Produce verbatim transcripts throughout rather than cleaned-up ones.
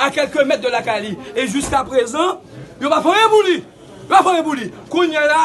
à quelques mètres de lakay li. E jiska prezan, yo pa fè anyen pou li. Yo pa fè anyen pou li. Kounye a la,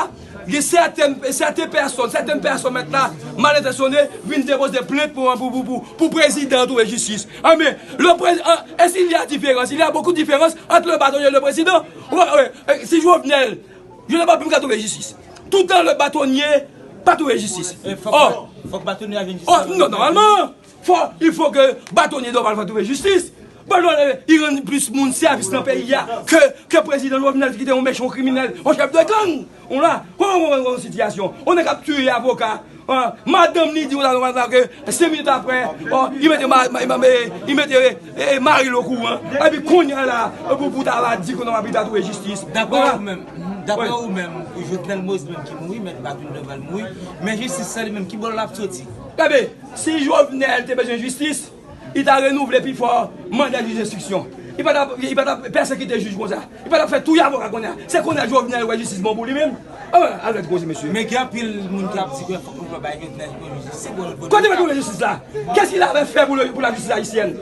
gen sèten, sèten pèsòn, sèten pèsòn mèt la, malentansyone, vin depoze plent pou, pou, pou, pou, pou prezidan an twouve jistis. Ah, mais le pré- ah, est-ce qu'il y a différence? Il y a beaucoup de différence entre le bâtonnier et le président. Ou pa, euh, euh, si Jovenel, Jovenel pa menm ka twouve jistis. Toutan le bâtonnier pa twouve jistis. E fòk, oh, fòk bâtonnier a jwenn jistis. Oh, non, nòmalman, fò, il faut que bâtonnier Dorval va twouve jistis. Bon, non, eh, li rann plis moun sèvis nan peyi a ke, ke prezidan Jovenel ki te yon mechan, yon kriminèl, yon chèf de gang. On la, on, on, on, on sitiyasyon. On nèg ap tiye avoka. Hein, madanm li di w la nòmalman ke senk minit apre, oh, li mete ma- ma- ma- li mete, eh, eh, mari l okouran. Epi kounye a la, pou, pou ta va di ke nòmalman li ta twouve jistis. Daprè ou menm, daprè ou menm, Jovenel Moïse menm ki mouri, Mèt Baton Dorval mouri, men jistis sa li menm ki bò l ap soti? Gade, si Jovenel te bezwen jistis, li ta renouvle pi fò manda jij enstriksyon. Li pa t ap, li pa t ap pèsekite jij konsa. Li pa t ap fè touye avoka kounye a. Se kounye a Jovenel wè jistis bon pou li menm. Ah, alèt koze, mesye. Men gen anpil moun ki ap di ke fòk nou bay Jovenel jistis. Se bon, bon. Kote mèt jistis la? Qu'est-ce qu'il avait fait pour le, pour la justice haïtienne?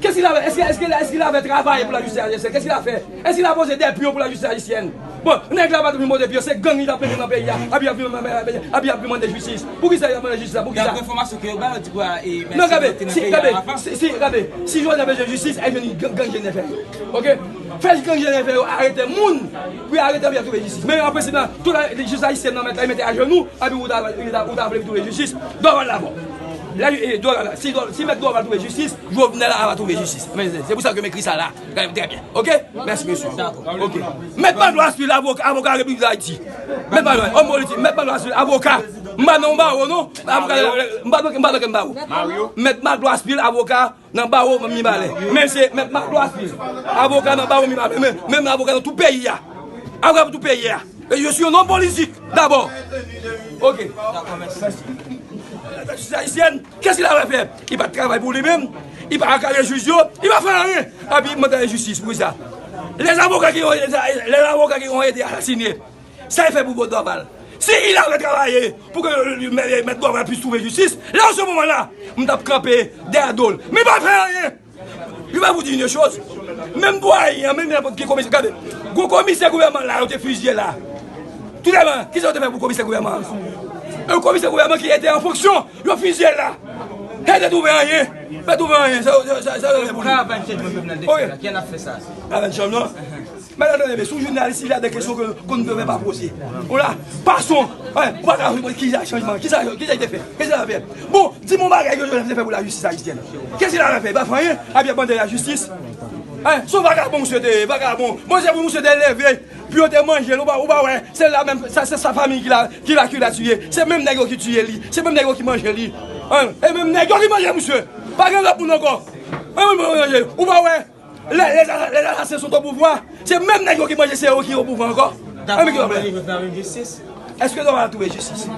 Qu'est-ce qu'il avait, est-ce que, est-ce que, est-ce qu'il avait travaillé pour la justice haïtienne? Qu'est-ce qu'il a fait? Est-ce qu'il a posé des pions pour la justice haïtienne? Bon, nèg la pa t vin poze pye, se gang li t ap mete nan peyi a. Epi y ap vin, epi y ap vin mande jistis. Poukisa y ap mande jistis la? Poukisa? Daprè enfòmasyon ke yo ba yo, di kwa, e, non, gade, si, gade, si, si, gade, si Jovenel bezwen jistis, al jwenn gang, gang Jenèfè yo. Oke? Fè gang Jenèfè yo arete moun, pou yo arete, pou y ap twouve jistis. Men an prensip la, tout la, jistis ayisyen nan mèt la, yo mete ajenou, epi ou ta, ou ta, ou ta vle twouve jistis, Dorval la bon. La, e, Dorval la, si, si mèt Dorval twouve jistis, Jovenel la va twouve jistis. Men se, se pou sa ke m ekri sa la. Trè, trè byen. Oke? Mèsi, mesye. Oke. Mèt Magloire Aspil, avoka, avoka Repiblik Dayiti. Mèt Magloire, òm politik, Mèt Magloire Aspil, avoka. M pa nan yon bawo, non. Avoka, m pa nan, m pa nan kenn bawo. Mèt Magloire Aspil, avoka nan bawo Mibalè. Men se Mèt Magloire Aspil, avoka nan bawo Mibalè. Men, menm avoka nan tout peyi a. Avoka pou tout peyi a. E je suis un homme politique, d'abord. Oke. Mèsi. Jistis ayisyen, qu'est-ce qu'il avait fait? Li pa t travay pou li menm, li pa akadre jij yo, li pa fè anyen. Epi mande jistis pou sa. Les avocats qui ont, les avocats qui ont été assassinés, sa yo fè pou Dorval. Si il avait travaillé pour que, euh, mèt Dorval puisse trouver justice, là, en ce moment-là, m t ap kanpe dèyè do l. Men li pa fè anyen. Je vais vous dire une chose. Menm dwayen an, menm nenpòt ki komisè, gade, gwo komisè gouvènman la, yo te fizye la. Tout lèman, kisa yo te fè pou komisè gouvènman an? Un komisè gouvènman ki te an fonksyon, yo fizye l la. Sa yo te twouve anyen. Pa twouve anyen. Sa, sa, sa, sa yo te fè pou li. Oke. Karavàn chanjman pèp nan defèt la, ki an ap fè sa? Karavàn chanjman. Mèt Antoine, si w jounalis, il y a des questions que, qu'on ne devait pas poser. Ou la, passons. Wi, ou pa ka reponn ki sa chanjman, ki sa, ki sa li te fè, ki sa l ap fè. Bon, di m yon bagay ke Joseph te fè pou lajistis ayisyèn. Kisa l ap fè? Li pa fè anyen, epi y ap mande lajistis. Hein, se yon vagabon misye te ye, vagabon. Bon, se pou misye te leve, pou yo te manje l, ou pa, ou pa wè, se la menm, sa, se sa fanmi ki la, ki la, ki la tiye. Se menm nèg yo ki tiye li, se menm nèg yo ki manje li. Hein, e menm nèg yo ki manje misye. Pa gen lòt moun ankò. Hein, ou pa wè, Les, les, les assassins sont au pouvoir. Se menm nèg yo ki manje, se yo ki o pouvwa ankò. Daprè ou, Joseph la jwenn jistis? Èske Dorval twouve jistis?